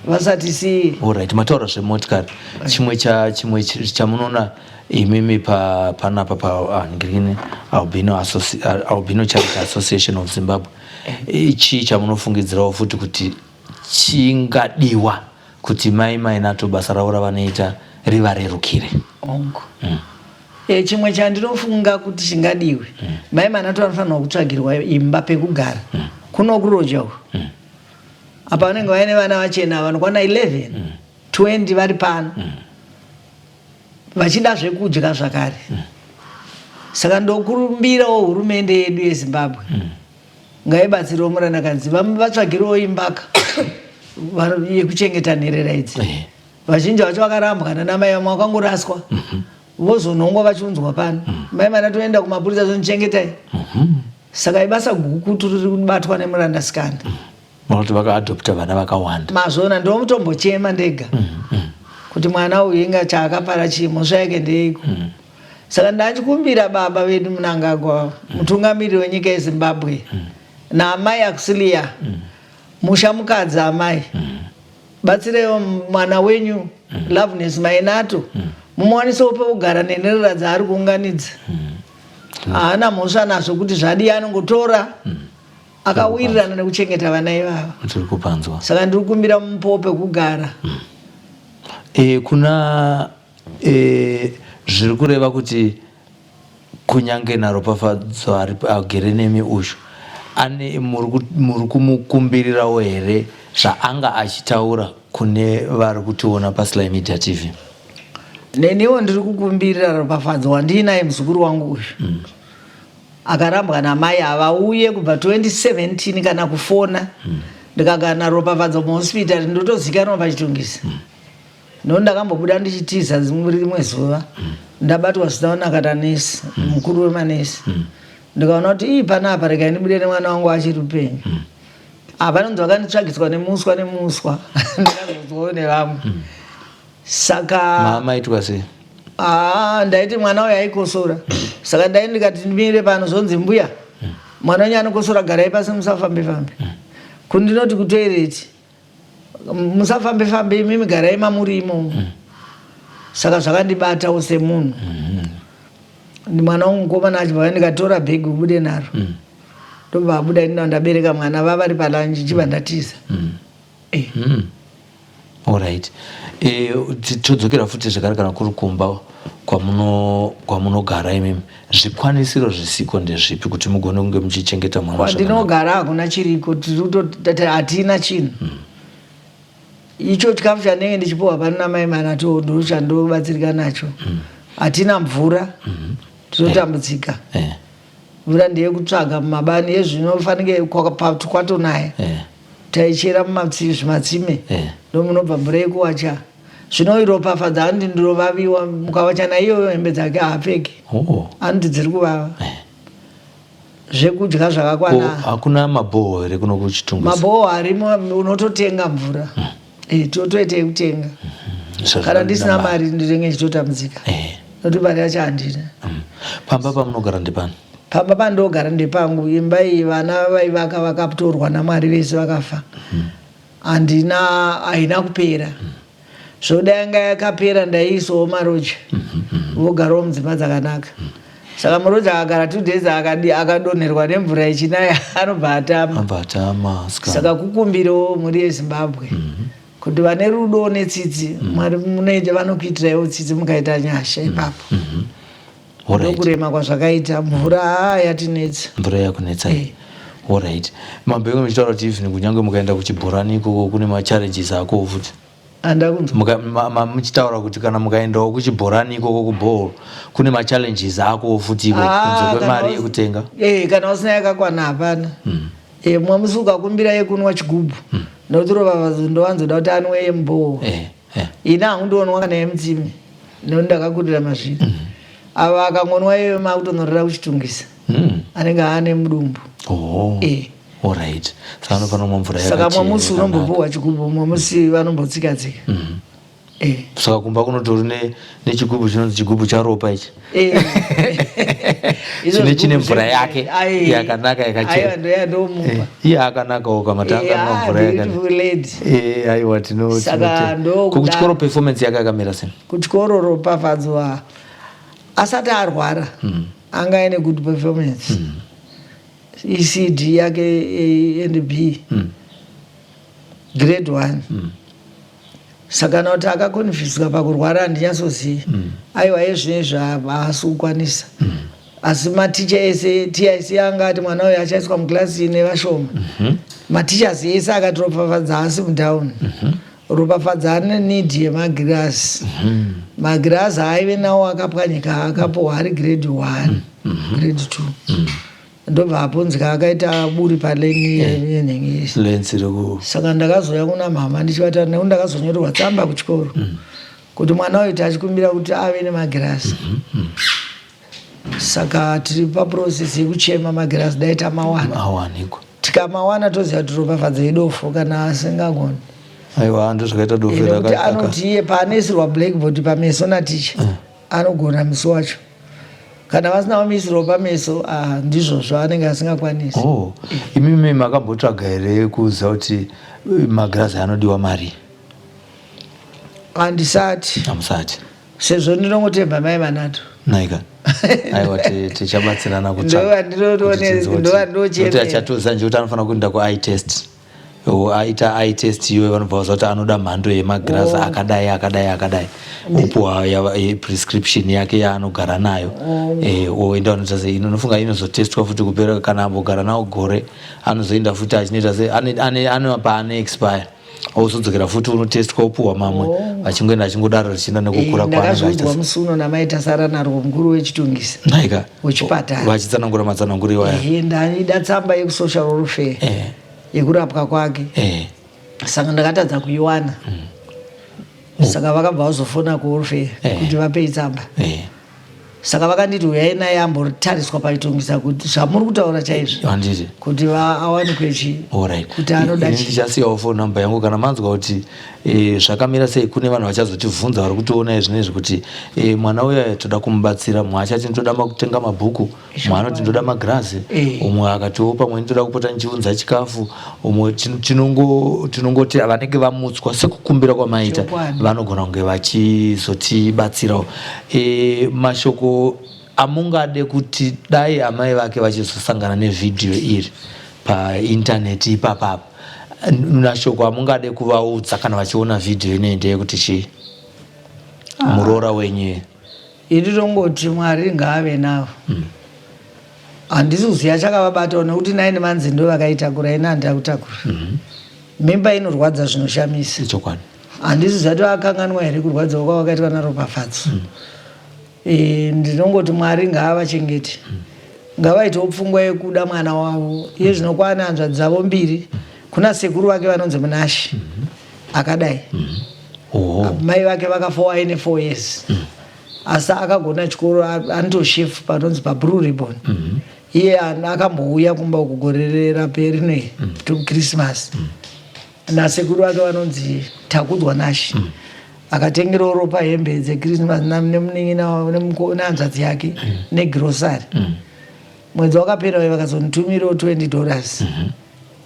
[SPEAKER 1] vasatisiye.
[SPEAKER 2] Alright, mataura zvemotikari. Chimwe chimwe chamunoona imimi panapa pa Green Albino Charity Association of Zimbabwe, chii chamunofungidzirawo futi kuti chingadiwa kuti mai Mainato basa ravo ravanoita rivarerukire?
[SPEAKER 1] Hongu. Chimwe chandinofunga kuti chingadiwe, mai Manato vanofanirwa kutsvagirwa imba pekugara kuno kuroja uku. Apa vanenge vaine vana vachena vanokwana 11, 20 vari pano, vachida zvekudya zvakare. Saka ndokurumbirawo hurumende yedu yeZimbabwe ngaibatsirewo murandakadzi, vatsvagirewo imbaka yekuchengeta nherera idzi. Vazhinji vacho vakarambwa nanamai, vamwe vakangoraswa. Vozonhongwa vachiunzwa pano. Mai mwana toenda kumapurisa zonichengetai. Saka ibasa gukutu riri kubatwa nemurandasikana.
[SPEAKER 2] Vanoti vakaadopta vana vakawanda.
[SPEAKER 1] Mazvona ndomutombochema ndega. Kuti mwana uyu inga chaakapara chii mhosva yake ndeiko. Saka ndachikumbira baba vedu Mnangagwa mutungamiriri wenyika yeZimbabwe naamai Auxilia musha mukadzi amai batsireiwo mwana wenyu Loveness Mainato mumuwanisewo pekugara nenherera dzaari kuunganidza. Haana mhosva nazvo kuti zvadii anongotora akawirirana nekuchengeta vana ivava.
[SPEAKER 2] Tiri kupanzwa.
[SPEAKER 1] Saka ndiri kukumbira mumupewo pekugara.
[SPEAKER 2] E, kuna e, zviri kureva kuti kunyange naRopafadzo ari agere nemi uyu ane muri kumukumbirirawo here zvaanga achitaura kune vari kutiona paSly Media TV?
[SPEAKER 1] Neniwo ndiri kukumbirira Ropafadzo wandiinaye muzukuru wangu uyu mm. Akarambwa namai havauye kubva 2017 kana kufona mm. Ndikagara naRopafadzo muhospital ndotozikanwa paChitungwiza mm. No ndakambobuda ndichitiza rimwe zuva mm. Ndabatwa zvisina kunaka nanesi mm. Mukuru wemanesi mm. Ndikaona kuti ii panapa regai ndibude nemwana wangu achiri upenyu mm. Apa nonzi vakanditsvagiswa nemuswa nemuswa ndakazonzwawo nevamwe mm. Saka
[SPEAKER 2] mama aitwa sei?
[SPEAKER 1] Ah, ndaiti mwana uyu aikosora saka ndai ndikati ndimire pano zvonzi mbuya mm. Mwana wenyu anokosora garai pasi musafambe fambe mm. Kundinoti kutoireti musafambe fambe imimi garai mamuri imomo mm. Saka zvakandibatawo semunhu mm -hmm. Mwana wangu mukomana achibva ndikatora bhegi ubude naro mm. Ndobva abuda inina ndabereka mwana vavari palanji chibva ndatiza mm.
[SPEAKER 2] Eh. Mm. Alright. Eh, todzokera futi zvekare kana kuri kumba kwamunogara imimi zvikwanisiro zvisiko ndezvipi kuti mugone kunge muchichengeta mwana
[SPEAKER 1] kwandinogara hakuna chiriko hatina chinhu mm. Icho chikafu chandinenge ndichipiwa pano namai Manato ndo chandobatsirika nacho. Hatina mvura mm. Tinotambudzika eh. Mvura ndeyekutsvaga mumabani yezvinofanike kwatonaya eh. Taichera zvimatsime eh. Ndomunobva mvura yekuwacha zvino iropafadza anoti ndirovaviwa mukawacha naiyoyo hembe dzake haapfeki oh. Anoti dziri kuvava eh. Zvekudya zvakakwana
[SPEAKER 2] hakuna mabhoho here kuno kuChitungwiza?
[SPEAKER 1] Mabhoho arimo unototenga mvura mm. E, totoita yekutenga mm. Kana ndisina mari ndinenge ndichitotambudzika eh. Nokuti mari yacho handina
[SPEAKER 2] mm. Pamba pamunogara ndepani?
[SPEAKER 1] Pamba pandogara ndepangu imba iyi vana vaivaka vakatorwa naMwari vese vakafa handina haina kupera mm. Zvoda yanga yakapera ndaiisawo maroja vogarawo mudzimba dzakanaka saka muroja akagara two days akadonherwa nemvura ichinaya anobva atama saka kukumbirawo mhuri yeZimbabwe mm -hmm. Kuti vane rudo netsitsi mm. Mwari munoita vanokuitiraiwo tsitsi mukaita nyasha mm. ipapo mm -hmm. Ndokurema kwazvakaita mvura yatinetsa
[SPEAKER 2] mvura yakunetsa eh. Alright mambo yengu muchitaura kuti even kunyange mukaenda kuchibhorani ikoko kune machallenges ako futi muchitaura kuti kana mukaendawo kuchibhorani ikoko kubhol kune machallenges ako futi iko ah, kunze kwemari yekutenga
[SPEAKER 1] eh, kana usina yakakwana hapana mm. Eh, mumwe musi ukakumbira yekunwa chigubhu mm. Nokuti ndovanzoda kuti anwe yemubhoho eh, eh. Ini hangu ndonwa kana yemutsime nokuti ndakakurira mazviri mm. Ava akangonwa iyoyo makutonorera kuChitungwiza mm. Anenge aane mudumbu
[SPEAKER 2] oh. Eh. Alright. Saka anofanira kumwa mvura
[SPEAKER 1] saka mumwe musi unombopuhwa chigubhu mumwe musi vanombotsika tsika mm.
[SPEAKER 2] Eh. Saka kumba kunotori nechigubhu chinonzi chigubhu chaRopa ichi eh. chine chine mvura yake yakanaka yakachena eh, iye akanakawo kamatanga anwa mvura yakanaka aiwa tino kuchikoro performance yake yakamira sei
[SPEAKER 1] kuchikoro Ropafadzwa asati arwara mm. Anga aine good performance mm. ECD yake A and B mm. Grade 1 mm. Saka kana kuti akakonfuswa pakurwara handinyatsozivi mm. Aiwa yezvinezvi haasi kukwanisa mm. Asi maticha ese TIC anga ati mwana uyu achaiswa muklasi ine vashoma mm -hmm. Matichers ese akati Ropafadza haasi mudown mm -hmm. Ropafadza ane need yemagirasi mm -hmm. Magirasi aive nawo akapwanyika akapohwa ari grade 1 mm -hmm. Grade 2 mm -hmm. Ndobva apunzika akaita buri paleni yenhengesi. Saka ndakazouya kuna mama ndichivataura nekuti ndakazonyorerwa tsamba kuchikoro mm. Kuti mwana uyu tachikumbira kuti ave nemagirasi. Saka tiri paprocess yekuchema magirasi dai tamawana.
[SPEAKER 2] Awanikwa.
[SPEAKER 1] Tikamawana toziva kuti ropafadzo idofo kana asingagoni.
[SPEAKER 2] Aiwa ndozvakaita dofo
[SPEAKER 1] eh, nekuti anoti iye paanoisirwa blackboard pameso naticha eh. Anogona musi wacho. Kana vasina vamuisirwa pameso ah, ndizvozvo anenge asingakwanisi.
[SPEAKER 2] Oh, imimi makambotsvaga here kuziva kuti eh, magirazi anodiwa mari?
[SPEAKER 1] Handisati.
[SPEAKER 2] Hamusati.
[SPEAKER 1] Sezvo ndinongotemba mai Manato.
[SPEAKER 2] Naika. Aiwa tichabatsirana kutsvaga.
[SPEAKER 1] Ndovandochemera.
[SPEAKER 2] Achatoziva nje kuti anofanira kuenda ku eye test. Aita eye test iyoyo vanobva vaziva kuti anoda mhando yemagirazi oh. akadai akadai akadai opuwa prescription yake yaanogara nayo oh. eh, oenda unoita sei inofunga inozotestwa futi kupera kana ambogara nawo gore anozoenda futi achinoita sei ane paane expire ozodzokera futi unotestwa opuhwa mamwe oh. vachingoenda achingodaro zvichienda nekukura
[SPEAKER 1] eh, ndakazviudzwa musi uno namai tasara narwo mukuru wechitungisa
[SPEAKER 2] naika
[SPEAKER 1] wechipatara
[SPEAKER 2] vachitsanangura matsananguro iwaya
[SPEAKER 1] eh, ndaida tsamba yekusocial welfare eh. yekurapwa kwake saka ndakatadza kuiwana mm. saka vakabva vazofona kuwelfare kuti vapei tsamba Saka vakanditi huyai naye ambotariswa paitongisa kuti zvamuri kutaura chaizvo
[SPEAKER 2] handiti
[SPEAKER 1] kuti awanikwe chii
[SPEAKER 2] Alright.
[SPEAKER 1] kuti anoda
[SPEAKER 2] Ini
[SPEAKER 1] chii.
[SPEAKER 2] ndichasiyawo phone number yangu kana manzwa kuti e, zvakamira sei kune vanhu vachazotivhunza vari kutiona izvinezvi kuti e, mwana uya toda kumubatsira mumwe achati ndoda kutenga mabhuku mumwe anoti ndoda magirazi
[SPEAKER 1] Eh.
[SPEAKER 2] umwe akatiwo pamwe ndoda kupota ndichiunza chikafu umwe tinongoti vanenge vamutswa sekukumbira kwamaita
[SPEAKER 1] Chokwadi.
[SPEAKER 2] vanogona kunge vachizotibatsirawo e, mashoko amungade kuti dai amai vake vachizosangana nevhidhiyo iri paintaneti ipapapa mashoko amungade kuvaudza kana vachiona vhidhiyo ineyi ndeyekuti chii muroora wenyu
[SPEAKER 1] Ini tongoti Mwari ngaave navo. Handisi kuziva chakavabatawo nekuti nine months ndo vakaitakura ini handina kutakura. Mimba inorwadza zvinoshamisa.
[SPEAKER 2] Ichokwadi.
[SPEAKER 1] Handisi kuziva kuti vakanganwa here kurwadziwa kwavakaitwa naRopafadzo. E, ndinongoti Mwari ngaavachengete. Ngavaitewo pfungwa yekuda mwana wavo. Iye zvino kwaane hanzvadzi dzavo mbiri. Kuna sekuru vake vanonzi Munashe. Akadai.
[SPEAKER 2] Oh.
[SPEAKER 1] Mai vake vakafa aine 4 years. Asi akagona chikoro anotoshefu panonzi paBlue Ribbon. Iye akambouya kumba uku gore raperi rinoi to Christmas. Nasekuru vake vanonzi Takudzwa Nashe. Akatengerawo Ropa hembe dzeChristmas nemunin'ina nehanzvadzi yake negrocery. Mwedzi wakapera uyu vakazonditumirawo 20 dollars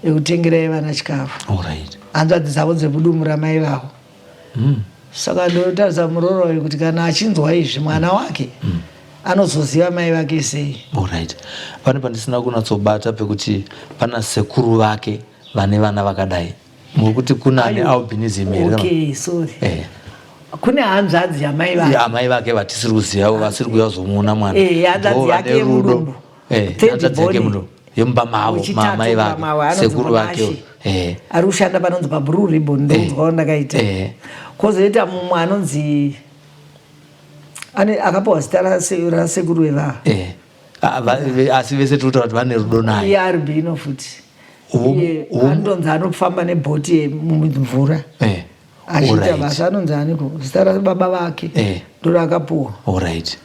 [SPEAKER 1] ekutengerai vana chikafu.
[SPEAKER 2] Alright.
[SPEAKER 1] Hanzvadzi dzavo dzemudumbu ramai vavo. Saka ndotarisa muroora uyu kuti kana achinzwa izvi mwana wake anozoziva mai vake sei.
[SPEAKER 2] Alright. Pane pandisina kunatsobata pekuti pana sekuru vake vane vana vakadai. Muri kuti kuna ane albinism here?
[SPEAKER 1] Okay, sorry.
[SPEAKER 2] Eh.
[SPEAKER 1] Kune hanzvadzi yamai vake.
[SPEAKER 2] Ya amai vake vatisiri kuziva vasiri kuuya kuzomuona mwana.
[SPEAKER 1] Eh, hanzvadzi yake yemudumbu.
[SPEAKER 2] Eh,
[SPEAKER 1] Third
[SPEAKER 2] hanzvadzi yake
[SPEAKER 1] born.
[SPEAKER 2] yemudumbu. Yemumba mavo,
[SPEAKER 1] Wechitatu
[SPEAKER 2] maamai
[SPEAKER 1] mumba mavo,
[SPEAKER 2] vake,
[SPEAKER 1] anonzi
[SPEAKER 2] sekuru vake.
[SPEAKER 1] Munashe.
[SPEAKER 2] Eh.
[SPEAKER 1] Ari kushanda panonzi paBlue Ribbon ndokunzwa kwandakaita.
[SPEAKER 2] Eh.
[SPEAKER 1] Kozoita mumwe anonzi ane akapiwa zita rasekuru vevava.
[SPEAKER 2] Eh. Ah, asi vese tiri kutaura kuti vane rudo naye.
[SPEAKER 1] Iye albino futi. Iye anonzi anofamba nebhoti yemumvura.
[SPEAKER 2] Eh.
[SPEAKER 1] Achiita basa anonzi aniko zita rababa vake
[SPEAKER 2] eh.
[SPEAKER 1] ndorakapuwa.
[SPEAKER 2] Alright.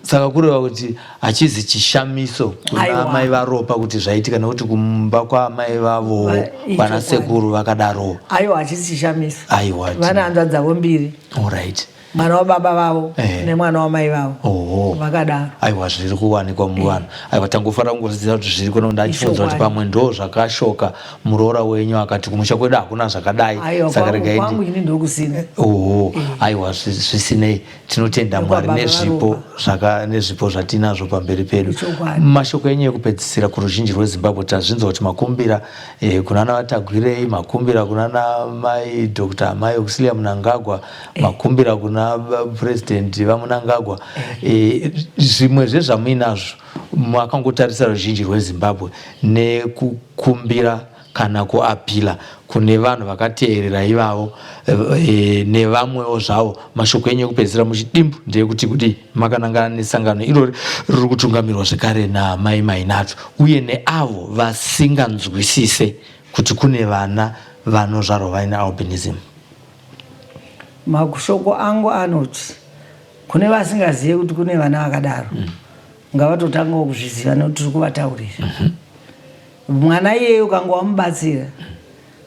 [SPEAKER 2] Saka kureva kuti hachizi chishamiso kuna amai vaRopa kuti zvaitika nekuti kumba kwaamai vavo vana sekuru vakadaro.
[SPEAKER 1] Aiwa hachisi chishamiso.
[SPEAKER 2] Aiwa.
[SPEAKER 1] Vana hanzvadzi dzavo mbiri.
[SPEAKER 2] Alright.
[SPEAKER 1] Mwana wababa vavo
[SPEAKER 2] eh.
[SPEAKER 1] nemwana wamai vavo
[SPEAKER 2] Oho.
[SPEAKER 1] vakadaro.
[SPEAKER 2] Aiwa zviri kuwanikwa muvanhu. Eh. Aiwa tangofanira kungoziva kuti zviri kuno ndachifunza kuti pamwe ndo zvakashoka muroora wenyu akati kumusha kwedu hakuna zvakadai.
[SPEAKER 1] Aiwa
[SPEAKER 2] Saka regai
[SPEAKER 1] kwangu ini ndokusina.
[SPEAKER 2] Oho. Eh. Aiwa zvisinei tinotenda Mwari nezvipo zvaka nezvipo zvatinazvo pamberi pedu. Mashoko enyu ekupedzisira kuruzhinji rweZimbabwe tazvinzwa kuti makumbira eh, kunana vaTagwirei makumbira kunana mai Dr. Amai Auxilia Mnangagwa makumbira kuna president vamunangagwa eh, zvimwe zvezvamuinazvo makangotarisa ruzhinji rwezimbabwe nekukumbira kana kuapila kune vanhu vakateerera ivavo e, nevamwewo zvavo mashoko enyu ekupedzisira muchidimbu ndeyekuti kudii makanangana nesangano irori riri kutungamirwa zvekare namai mainato uye neavo vasinganzwisise kuti kune vana vanozvarwa vaine albinism.
[SPEAKER 1] Mashoko angu anoti kune vasingazive kuti kune vana vakadaro ngavatotangawo kuzviziva nekuti tiri kuvataurira. Mwana iyeyo ukanga wamubatsira,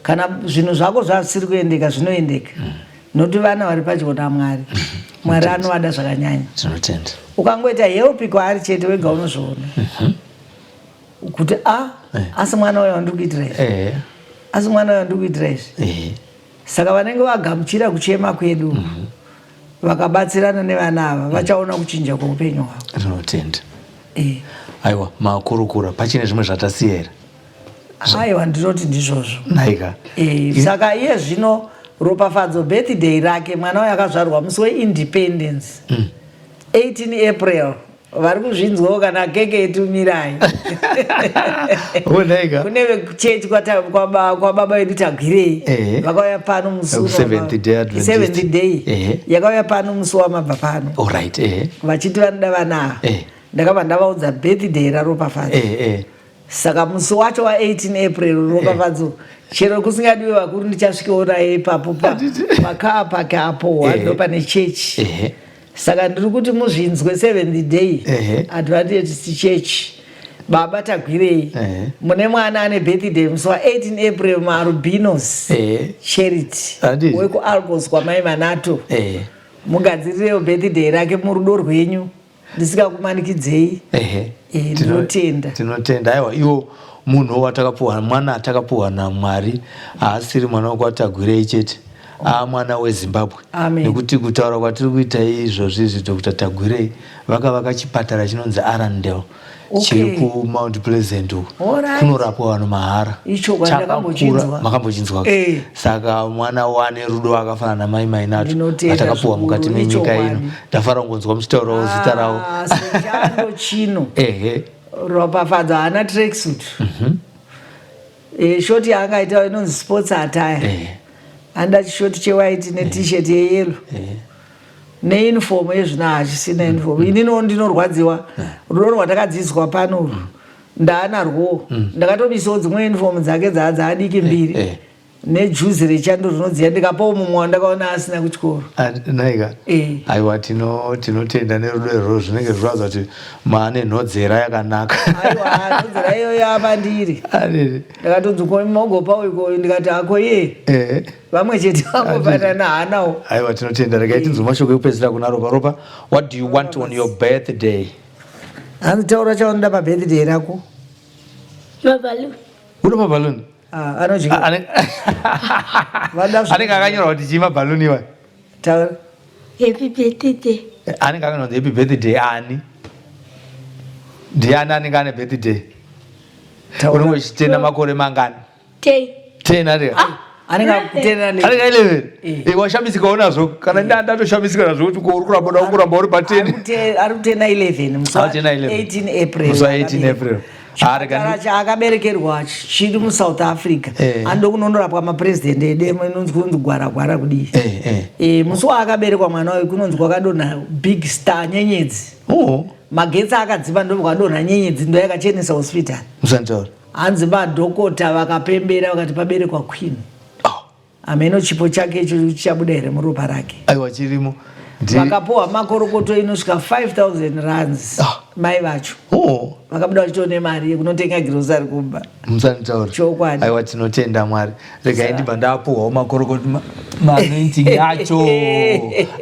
[SPEAKER 1] kana zvinhu zvako zvazvisiri kuendeka zvinoendeka, nokuti vana vari padyo naMwari. Mwari anovada zvakanyanya.
[SPEAKER 2] Tinotenda.
[SPEAKER 1] Ukangoita help kwaari chete wega unozviona kuti a asi mwana uyo wandiri kuitira izvi, asi mwana uyo wandiri kuitira izvi. Saka vanenge vagamuchira kuchema kwedu, vakabatsirana nevana ava, vachaona kuchinja kweupenyu hwavo.
[SPEAKER 2] Tinotenda. Aiwa, makurukura. Pachine zvimwe zvatasiya here?
[SPEAKER 1] Aiwa, ndinoti ndizvozvo.
[SPEAKER 2] Naika.
[SPEAKER 1] Saka iye zvino Ropafadzo birthday rake, mwana uyo akazvarwa musi weIndependence, 18 April. Vari kuzvinzwawo, kana keke tumirai.
[SPEAKER 2] Onaika.
[SPEAKER 1] Kune vekuchechi kwababa vedu Tagwirei vakauya pano musi uno
[SPEAKER 2] Seventh Day Adventist.
[SPEAKER 1] Seventh Day yakauya pano musi wamabva pano
[SPEAKER 2] Alright.
[SPEAKER 1] Vachiti vanoda vana ava. Ndakabva ndavaudza birthday raRopafadzo. Saka musi wacho wa18 April, Ropafadzo, chero kusingadiwe vakuru, ndichasvikawo naye ipapo pakaa pake apo ndo pane chechi. Saka ndiri kuti muzvinzwe, Seventh Day Adventist Church, Baba Tagwirei, mune mwana ane birthday musi wa18 April, maAlbinos Charity wekuAlbos kwamai Manato. Mugadzirirewo birthday rake murudo rwenyu, ndisingakumanikidzei. Ndinotenda.
[SPEAKER 2] Tinotenda. Aiwa, iwo munhu watakapuwa, mwana atakapuwa naMwari, haasiri mwana wekwaTagwirei chete, amwana weZimbabwe.
[SPEAKER 1] Amen.
[SPEAKER 2] Nekuti kutaura kwatiri kuita izvozvi izvi, Dr Tagwirei vakavaka chipatara chinonzi Arundel, chiri kuMount Pleasant uku, kunorapwa vanhu mahara.
[SPEAKER 1] Icho kwandakambochinzwa.
[SPEAKER 2] Makambochinzwa. Saka mwana wane rudo akafanana namai Mainato
[SPEAKER 1] Ndinotenda
[SPEAKER 2] atakapuwa mukati
[SPEAKER 1] zvikuru,
[SPEAKER 2] menyika ino.
[SPEAKER 1] Ichokwadi.
[SPEAKER 2] Ndafara kungonzwa muchitaurawo zita ravo.
[SPEAKER 1] Ah, sechando chino Ropafadzo haana tracksuit. Short yaangaita inonzi sports attire. Anoda chishoti chewhite neT-shirt yeyellow neuniform. Yezvino hachisina uniform. Ininiwo ndinorwadziwa. Rudo rwatakadzidziswa pano urwu ndaanarwowo. Ndakatobisawo dzimwe uniform dzake dzaadiki mbiri nejuzi rechando rinodziya, ndikapawo mumwe wandakaona asina kuchikoro.
[SPEAKER 2] Ah, naika. Aiwa, tinotenda nerudo irworwo. Zvinenge zviratidza kuti maane nhodzera yakanaka.
[SPEAKER 1] Aiwa, nhodzera iyoyo apandiri.
[SPEAKER 2] Adini.
[SPEAKER 1] Ndakatonzi ko mogopa uyu ko, ndikati ako iye vamwe chete vangofanana, haanawo.
[SPEAKER 2] Aiwa, tinotenda. Regai tinzwe mashoko ekupedzisira kuna Ropa. Ropa, what do you want on your birthday?
[SPEAKER 1] Hanzi taura chaunoda pabirthday rako.
[SPEAKER 3] Maballoon.
[SPEAKER 2] Uno maballoon?
[SPEAKER 1] Ah, anodya. Vada
[SPEAKER 2] Anenge akanyorwa kuti chii maballoon iwa?
[SPEAKER 1] Taura.
[SPEAKER 3] Happy birthday.
[SPEAKER 2] Anenge akanyorwa kuti happy birthday ani? Ndiani anenge ane birthday?
[SPEAKER 1] Taura.
[SPEAKER 2] Unenge uchitenda makore mangani?
[SPEAKER 3] 10.
[SPEAKER 2] 10 ari?
[SPEAKER 1] Anenge akutenda.
[SPEAKER 2] Anenge 11. Washamisikawo nazvo kana ndatoshamisika nazvo kuti ko uri kuramba, uda kuramba uri pa10.
[SPEAKER 1] Ari kutenda 11 musi wa
[SPEAKER 2] Ari kutenda 11.
[SPEAKER 1] 18 April.
[SPEAKER 2] Musi wa 18 April. Ah,
[SPEAKER 1] Chipatara chaakaberekerwa chiri muSouth Africa. Anoda kunonorapwa mapurezidendi edu inonzi kunonzi Gwara Gwara kudii. Musi waakaberekwa mwana uyu kunonzi kwakadonha big star, nyenyedzi. Magetsi akadzima, ndo kwakadonha nyenyedzi, ndo yakachenesa hospital.
[SPEAKER 2] Musantaura.
[SPEAKER 1] Hanzi madhokota vakapembera vakati paberekwa queen. Hameno chipo chake icho chichabuda here muropa rake.
[SPEAKER 2] Aiwa, chirimo.
[SPEAKER 1] Vakapuhwa makorokoto inosvika 5000 rands. Mai vacho vakabuda vachitone mari yekunotenga girosari kumba.
[SPEAKER 2] Musanitaura.
[SPEAKER 1] Chokwadi.
[SPEAKER 2] Aiwa, tinotenda Mwari. Regai ndibva ndapuhwawo makorokoti, maanointing yacho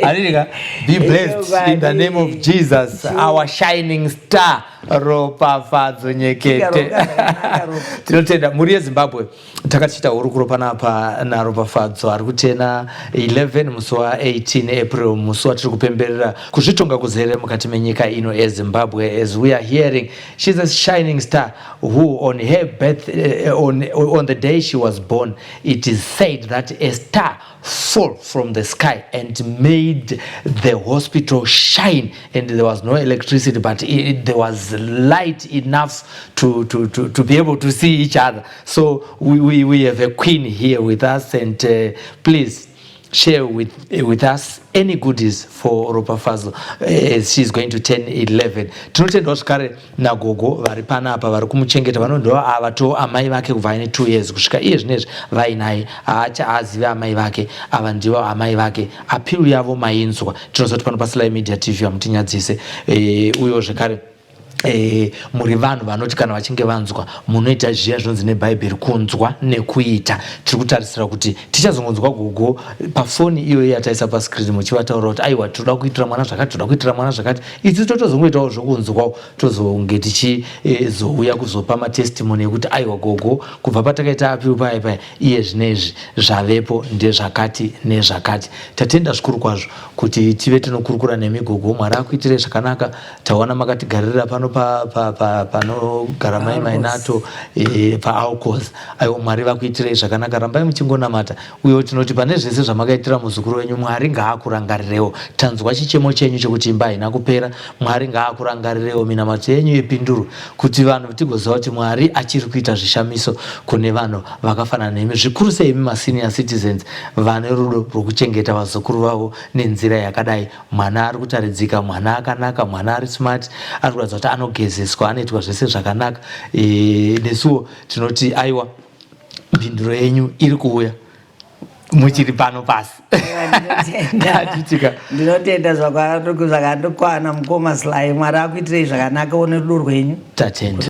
[SPEAKER 2] anidika. Be blessed in the name of Jesus, our shining star, Ropafadzo Nyekete.
[SPEAKER 1] Zvakanaka, Ropa.
[SPEAKER 2] Tinotenda mhuri yeZimbabwe. Takachiita hurukuro panapa naRopafadzo ari kutena 11 musi wa18 April, musi watiri kupemberera kuzvitonga kuzere mukati menyika ino eZimbabwe. As we are hearing, she's a shining star who on her birth, on the day she was born, it is said that a star fall from the sky and made the hospital shine, and there was no electricity, but there was light enough to be able to see each other. So we have a queen here with us, and please. share with, with us any goodies for Ropafadzo as she is going to turn 11. Tinotendawo zvekare nagogo vari panapa vari kumuchengeta, vanondova ava to amai vake kubva aine 2 years kusvika iye zvinezvi vainaye. Haacha azive amai vake, ava ndivo amai vake. Appeal yavo mainzwa. Tinoziva kuti pano paSly Media TV hamutinyadzise. Uyewo zvekare muri vanhu vanoti kana vachinge vanzwa munoita zviya zvinonzi nebhaibheri, kunzwa nekuita. Tiri kutarisira kuti tichazongonzwa gogo pafoni iyoyo yataisa pascreen muchivataurira kuti aiwa, tinoda kuitira mwana zvakati, toda kuitira mwana zvakati. Isu totozongoitawo zvokunzwawo, tozonge tichizouya kuzopa matestimony ekuti aiwa gogo, kubva patakaita appeal paya paya, iye zvinezvi zvavepo ndezvakati nezvakati. Tatenda zvikuru kwazvo kuti tive tinokurukura nemi gogo. Mwari akuitire zvakanaka. Taona makatigarira pano panogara mai Mainato paAlcos. Aiwa, Mwari vakuitirei zvakanaka. Rambai muchingonamata. Uyewo tinoti pane zvese zvamakaitira muzukuru wenyu, Mwari ngaakurangarirewo. Tanzwa chichemo chenyu chekuti imba haina kupera. Mwari ngaakurangarirewo, minamato yenyu ipindurwe, kuti vanhu tigoziva kuti Mwari achiri kuita zvishamiso kune vanhu vakafanana nemi, zvikuru sei imi masenior citizens vane rudo rwokuchengeta vazukuru vavo nenzira yakadai. Mwana ari kutaridzika, mwana akanaka, mwana ari smart, ari kuratidza kuti anogezeswa, anoitwa zvese zvakanaka. Nesuwo tinoti aiwa, mhinduro yenyu iri kuuya muchiri pano pasi. Atitika.
[SPEAKER 1] Ndinotenda zvakandokwana, mukoma Sly. Mwari akuitirei zvakanaka nerudo rwenyu.
[SPEAKER 2] Tatenda.